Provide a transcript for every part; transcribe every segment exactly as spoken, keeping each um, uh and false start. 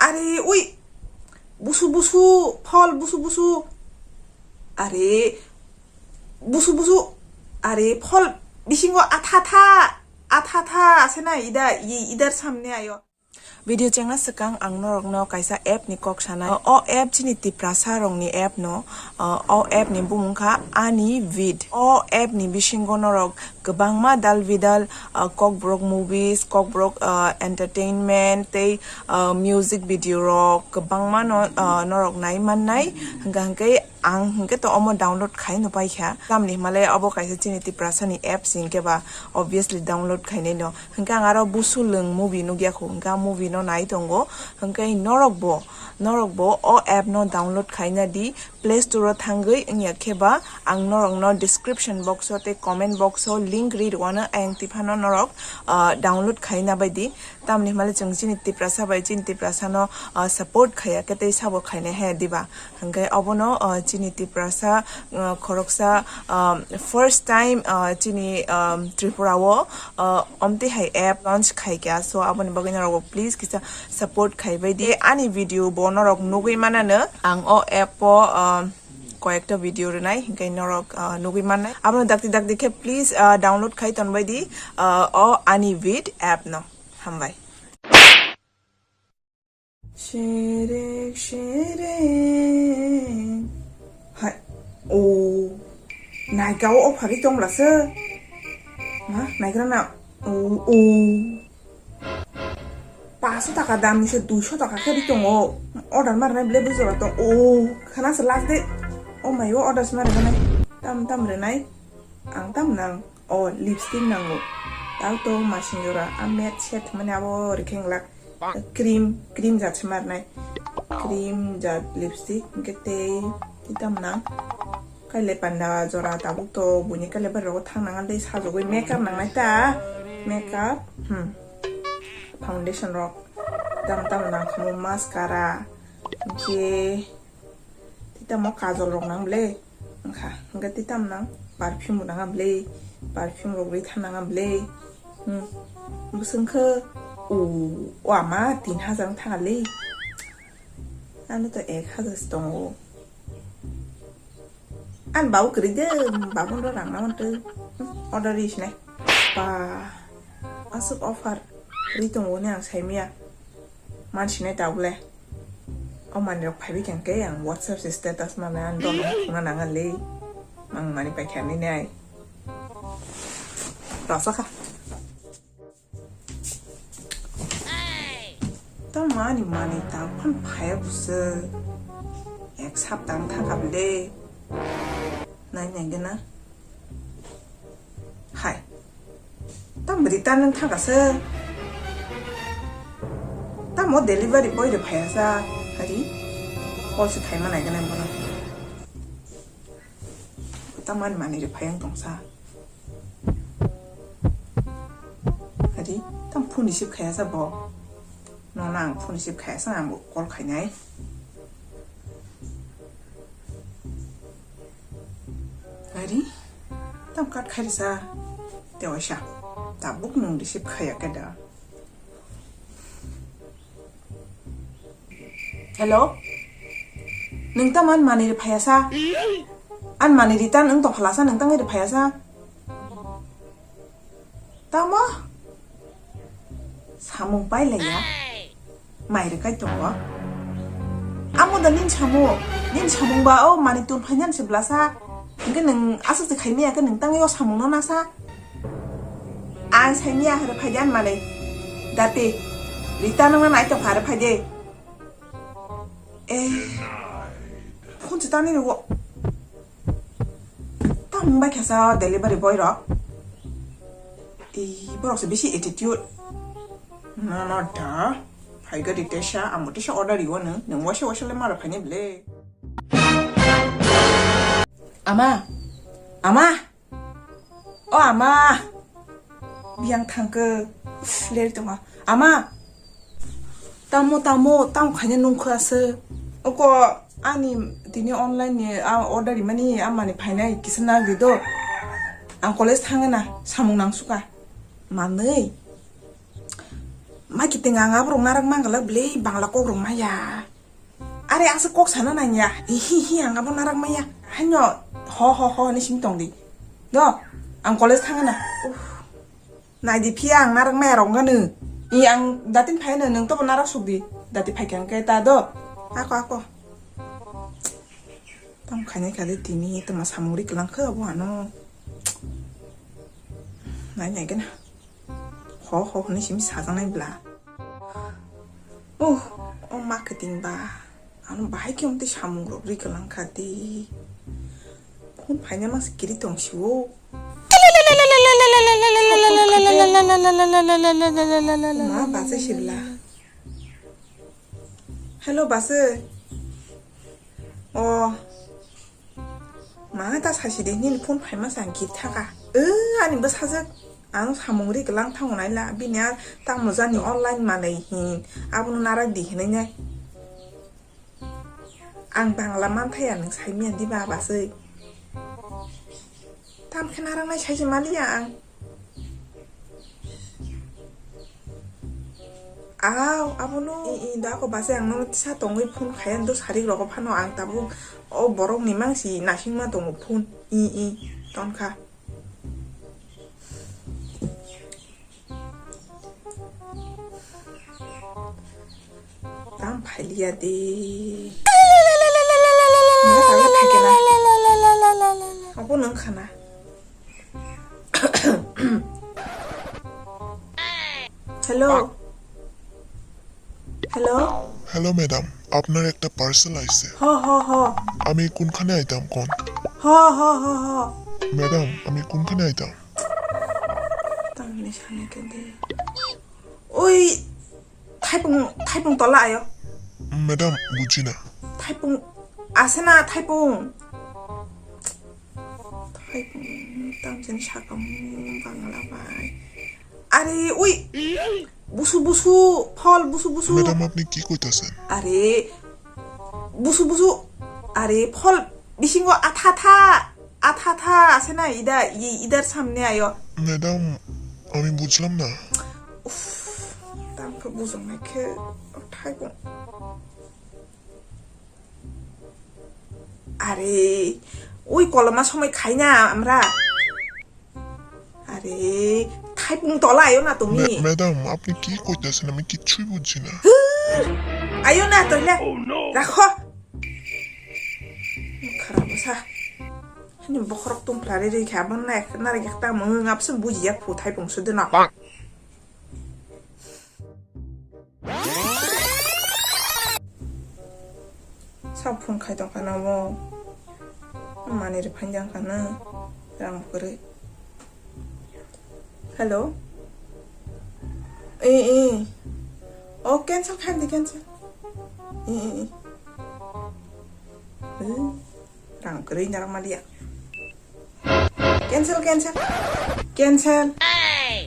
Are, ui. Busu busu, phol busu busu. Are, busu busu. Are, phol bisingo atha tha, atha tha, ase na ida, i-, idar samne ayo. Video chengna swkang ang norokno kaisa app ni kok sanai. O, o app chini Tiprasa rokni app no. O, o app ni bumung kha Ani Vid. O app ni bisingo norok kwbangma dal bidal, ah, kokborok movies, kokborok, ah, entertainment tei, ah, music video rok kwbangma no, ah, norok nai mannai. Hwnkha hwnkhe ang hwnkhe to omo download khai no paikha. Tamni hwnmale obo kaisa chini Tiprasa ni apps hwnkhe ba obviously download khainai no. Hwnkhe ang aro Busulwng movie nukya kho, hwnkhe ang movie no nai tongo. Hwnkhe norok bo, norok bo o app no download khaina di. Play Store o thangwi wngya khe ba ang norokno description box o tei comment box o link ri rwano, ayang tiphano norok, ah, download khaina bai di. Tamni hwnmale chwng chini Tiprasa bai chini Tiprasa no, ah, support khaiya khe tei sabo khainai he diba? Hwnkhe obono, ah, chini Tiprasa, ah, khoroksa, ah, first time, ah, chini, ah, Tripura o, ah, omtwi hai app launch khaikha. So aboni bagwi norok please kisa support khaibai di. Ani video bo norok nugwi manano. Ang o app o, ah, koyekta video rwnai, hwnkhe norok, ah, nugwi mannai. Abono dakti dakti khe please, ah, download khai tonbai di, ah, o Ani Vid app no. Hambai. Sherek, sherek. Hai. O. Naika o phagi tong bla se. Ma, naikra na. O, o. Paso taka dam ni se duiso taka khe ri tongo. Order mar nai ble bujora tong. O, khana se last day. O mai o order se mar nai. Tam tam re nai. Ang tam nang. O lipstick nango. Tao to masing jora. A matte set mane abo rikhe nglak. Cream, cream jat se mar nai. Cream jat lipstick, hwnkhe tei, tei tam nang. Kaile panda jora tabuk to buini kaile bari rogo thang nang tei sajagwi makeup nang nai ta. Makeup, hmm. Foundation rok. Tam tam nang khamu mascara. Hwnkhe Tei tamo kajol rok nang ble. Wngkha, hwnkhe tei tamo nang perfume bo nang ble. Perfume rok ri tha nang ble. Hmm. Bwswng khe o, o ama tin hajar wng thang le. Ano to ek hajar se tongo. Ani babu kwrwi de, babu no rang na mantwi. Hmm, order ri sinai. Ba, aswk offer ri tongo ni ang saimaya. Mansinai tabuk le. O manwi rok phaibai khe ang WhatsApp se status manwi ang dol wng thangna nang le. Mang mani paikha nini ai. Rasa kha. Tamo ani manwi tabuk phano phaiya busa. Ek sapta wng thangkha bile. Nai nai gana. Hai. Tam return wng thangkha se. Tamo delivery boy de phaiya sa. Hari. Call se khaima nai gana bono. Tam ani manwi de phaiya wng tong sa. Hari. Tam phone receive khaiya sa bo. Nono ang phone receive khaiya sa ang bo call khainai. Ari, tam kat khai risa. Te waisa. Tabuk nung receive khaya keda. Hello? Nung tam an mani re phaya sa? An mani return wng tong phala sa, nung tang re phaya sa? Tamo? Samung pai laiya. Mai rwkai tongo. Amo da nini samung, nini samung ba o mani tun phainani se blasa. Hingke nwng aswk se khaimaya khe nwng tangwi o samung no nasa. Ang saimaya hwrwi phaidi ani mani. Dati, Rita nwngno nai tongkha hwrwi phaidi. Eh, phone se tani rwo. Tam bai khasa delivery boy rok. Ei, borok se bisi attitude. No, no, da. Phai gari tesa, amo tesa order iwo nung. Nung waisa waisa le mara phaini ble. Ama, ama. O ama. Biyang thangkhe. Leri tongma. Ama. Tamo, tamo, tamo khaina nungkha se. Oko ani tini online ni a order imani amani phainai kisa nagdi do. Ang college thangna samung nangsuka. Manwi. Ma kiting ang aborok narak mangalak bwlwi bangla kok rok maya. Are aswk kok sana nangya. Hi hi ang abo narak maya. Hanyo ho ho ho ni simi tongdi. Do, ang college thangana. Uff. Naidi phiya ang narak maya rok ganu. I ang datin phaino nwng tobo narak sukdi. Dati phaikha hwnkhe ta do. Ako ako. Tamo khainai kha de tini tama samung ri kwlang khe abo ano. Nai nai gana. Ho ho hwnwi simi sajaknai bla. Oh, o ma kiting ba. Ano bahai khe omtwi samung rok ri kwlang kha de. Phone phaina masa kiri tong si o. Ma bachai si bla. Hello, bachai. O, ma ta sasi de, nini phone phaima sa ang kiri thaka. O, ani bwsajwk, ano samung ri kwlang thango naila, bini a tamo jani online manwi hin, abono narak di hinwi nai. Ang bangla manthaya nwng saimanya di ba bachai. Tam khe narangnai sai se maliya ang. Aw, abono i, i, da ako bachai ang nono tisa tongwi phone khai, ang do sarik rogo phano ang tabuk o borok ni mangsi nasingma tongo phone. I, i, tonkha. Tam phailiya de. Nang tangwi phaikhe na. Abo nang khana. Hello. Hello. Hello madam, আপনার একটা পার্সেল আইছে। Ho ho ho. আমি কোনখানে আইতাম কোন? Ho ho ho ho. Madam, আমি কোনখানে আইতাম? Tamni sana khe de. Oi, thaipung, thaipung tola ayo. Madam, বুঝি না। Thaipung, ase na thaipung. Thaipung, tamjani sakam bangla bai. Are, oi, busu busu, phol busu busu. Madam, আপনি কি কইতাছেন? Are, busu busu, are, phol bisingo atha atha. Atha atha ase na ida, i-, idar samne ayo. Madam, আমি বুঝলাম না। Uff, tamkhe bujong nai khe, o thaipung. Are, ui koloma somoi khaina amra. Are, thaipung tola ayo na তুমি। ম্যা-, ম্যাডাম, আপনি কি কইতাছেন? আমি কিচ্ছুই বুঝছি না। Ayo na toile. Rakho. Khara bwsa. Hani bokhorok tungphla ri ri kha, abang na ek, na ek ta mung ngap sum buji yak phu thaipung sudena. Sa phone khai tong khana mo. Mani ri phanjang khana. Rang kwrwi. Hello? Eh, eh. Oh, cancel khai di, cancel. Eh, eh, eh. Eh, rang kwrwi narang maliya. Cancel, cancel. Cancel.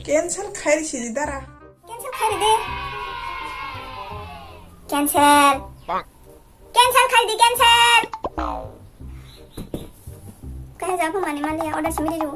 Cancel khai di sidi dara. Cancel khai di de. Cancel. Cancel khai di, cancel. Kaya jago mani maliya, order simi di ju.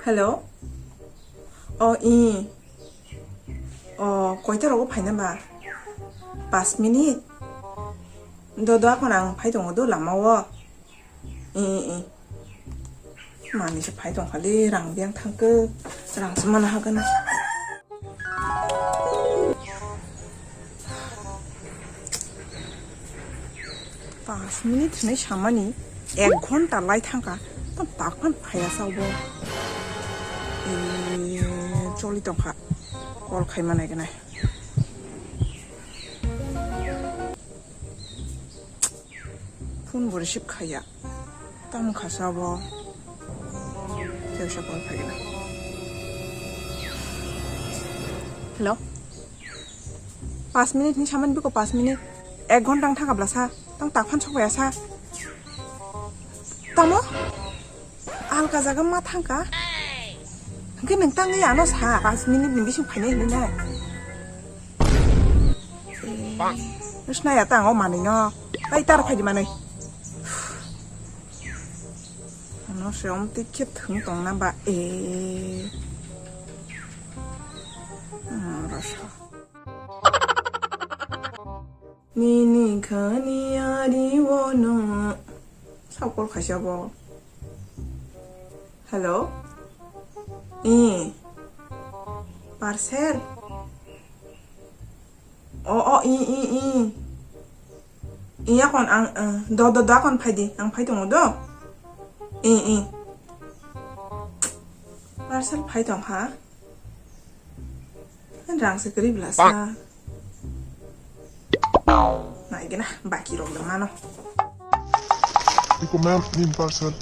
Hello? Oh, i. Oh, koita rogo phaina ba? Pas minute? Do, do, akon ang phai tongo do lama o. I, i, i. Mani se phai tong khali, rang biyang thangkhe, rang se mana hagana. Pas minute hinwi samani, ek ghonta lai thangkha, tam tak phan phaiya sa bo. E, choli tongkha, call khai manai ganai. Phone bo receive khaiya. Tamo khasa bo. Tesa call phaigana. Hello? Pas minute ni saman biko pas minute. Ek ghonta wng thangkha bwlasa. Tang tak phan sokphaiyasa. Tamo? Alka jaga ma thangkha. Hwnkhe nwng tangwi ano sa pas minute ni bising phainai hinwi nai. Nusnaya ta ang o manwi no. Tai tar phaidi manwi. Siyom tikhe thwng tongna ba e. Hmm, rasa. Nini khani ari wono. Sa call khaisa bo. Hello? I. Parcel? O, o, i, i, i. I akon ang, eh, do, do, do akon phai di. Ang phai tongo do. I, i. Parcel phai tong ha. Rang se kwrwi bla sa. Nai gana baki rok le mano. Iko ma'am, nini parcel.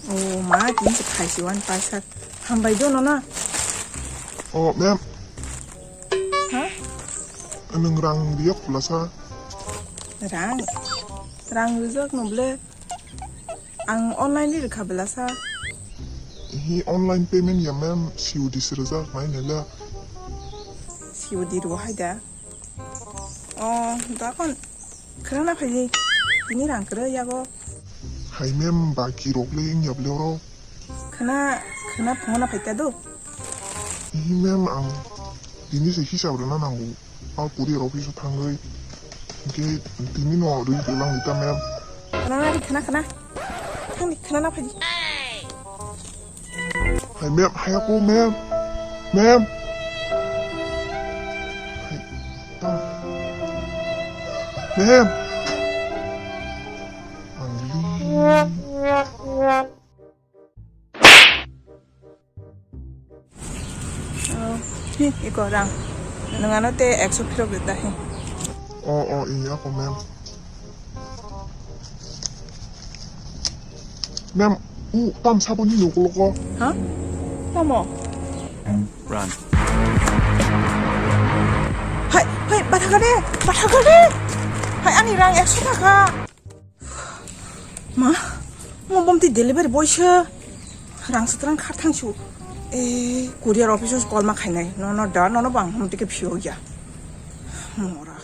Oh, ma, tini se khaisi wan parcel. Hambai do no na. Oh, ma'am. Ha? Nwng rang riyok bla sa. Rang? Rang rijak no ble. Ang online ri rwkha bela sa. Hi online payment ya ma'am, C O D se rwjak nai nai le. C O D rw hai da. Oh, dakon khwrwngna phai di. Tini rang kwrwi yago. Hai ma'am, baki rok le wng ya bole oro. Khwna, khwna phungo na phai ta do. Hi ma'am, ang tini se hisab rwna nango. Ang courier office o thangwi, hwnkhe tini no rwi kwlang di ta ma'am. Khwna na di, khwna, khwna. Thang di, khwna na phai di. Hai ma'am, hai ako ma'am. Ma'am. Hai, tang. Ma'am. Ang li. Oh, hi, iko rang. Nwng ano te ekso phirok rwda hi. Oh, oh, iya ko, ma'am. Ma'am, u tam saboni nokologo. Ha? Tamo? Run. Hai, hai, bathakade, bathakade. Hai, ani rang ekso taka. Ma, mo bomti delivery boy se. Rang setrang kharthang su. E, courier office o call ma khainai. No, no, da, no, no, bang, mo tike phio ya. Mora.